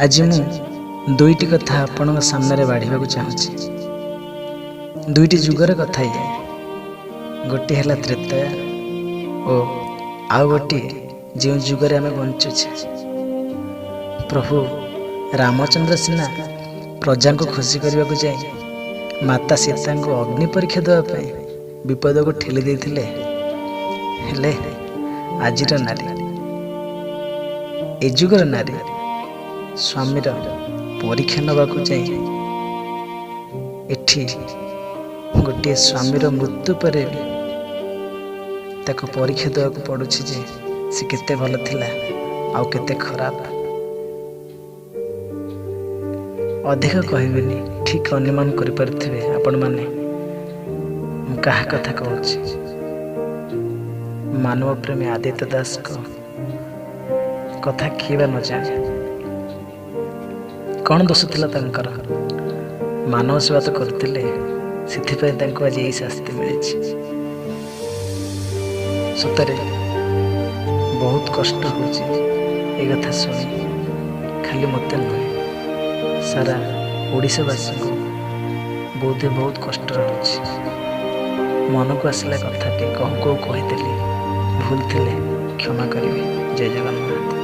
ଆଜି ମୁଁ ଦୁଇଟି କଥା ଆପଣଙ୍କ ସାମ୍ନାରେ ବାଢ଼ିବାକୁ ଚାହୁଁଛି। ଦୁଇଟି ଯୁଗର କଥା ଇଏ। ଗୋଟିଏ ହେଲା ତ୍ରେତୟା ଓ ଆଉ ଗୋଟିଏ ଯେଉଁ ଯୁଗରେ ଆମେ ବଞ୍ଚୁଛେ। ପ୍ରଭୁ ରାମଚନ୍ଦ୍ର ସିନା ପ୍ରଜାଙ୍କୁ ଖୁସି କରିବାକୁ ଯାଇ ମାତା ସୀତାଙ୍କୁ ଅଗ୍ନି ପରୀକ୍ଷା ଦେବା ପାଇଁ ବିପଦକୁ ଠେଲି ଦେଇଥିଲେ, ହେଲେ ଆଜିର ନାରୀ, ଏ ଯୁଗର ନାରୀ ସ୍ୱାମୀର ପରୀକ୍ଷା ନେବାକୁ ଯାଇ ଏଠି ଗୋଟିଏ ସ୍ୱାମୀର ମୃତ୍ୟୁ ପରେ ବି ତାକୁ ପରୀକ୍ଷା ଦେବାକୁ ପଡ଼ୁଛି ଯେ ସେ କେତେ ଭଲ ଥିଲା ଆଉ କେତେ ଖରାପ। ଅଧିକ କହିବିନି, ଠିକ୍ ଅନୁମାନ କରିପାରୁଥିବେ ଆପଣମାନେ ମୁଁ କାହା କଥା କହୁଛି। ମାନବ ପ୍ରେମୀ ଆଦିତ୍ୟ ଦାସଙ୍କ କଥା କିଏ ବା ନ ଜାଣେ। କ'ଣ ଦୋଷ ଥିଲା ତାଙ୍କର? ମାନବ ସେବା ତ କରୁଥିଲେ, ସେଥିପାଇଁ ତାଙ୍କୁ ଆଜି ଏଇ ଶାସ୍ତି ମିଳିଛି। ସତରେ ବହୁତ କଷ୍ଟ ହେଉଛି ଏ କଥା ଶୁଣି। ଖାଲି ମୋତେ ନୁହେଁ, ସାରା ଓଡ଼ିଶାବାସୀଙ୍କୁ ବୋଧେ ବହୁତ କଷ୍ଟ ରହୁଛି। ମନକୁ ଆସିଲା କଥାଟି କହୁ କହୁ କହିଦେଲି, ଭୁଲ ଥିଲେ କ୍ଷମା କରିବେ। ଜୟ ଜଗନ୍ନାଥ।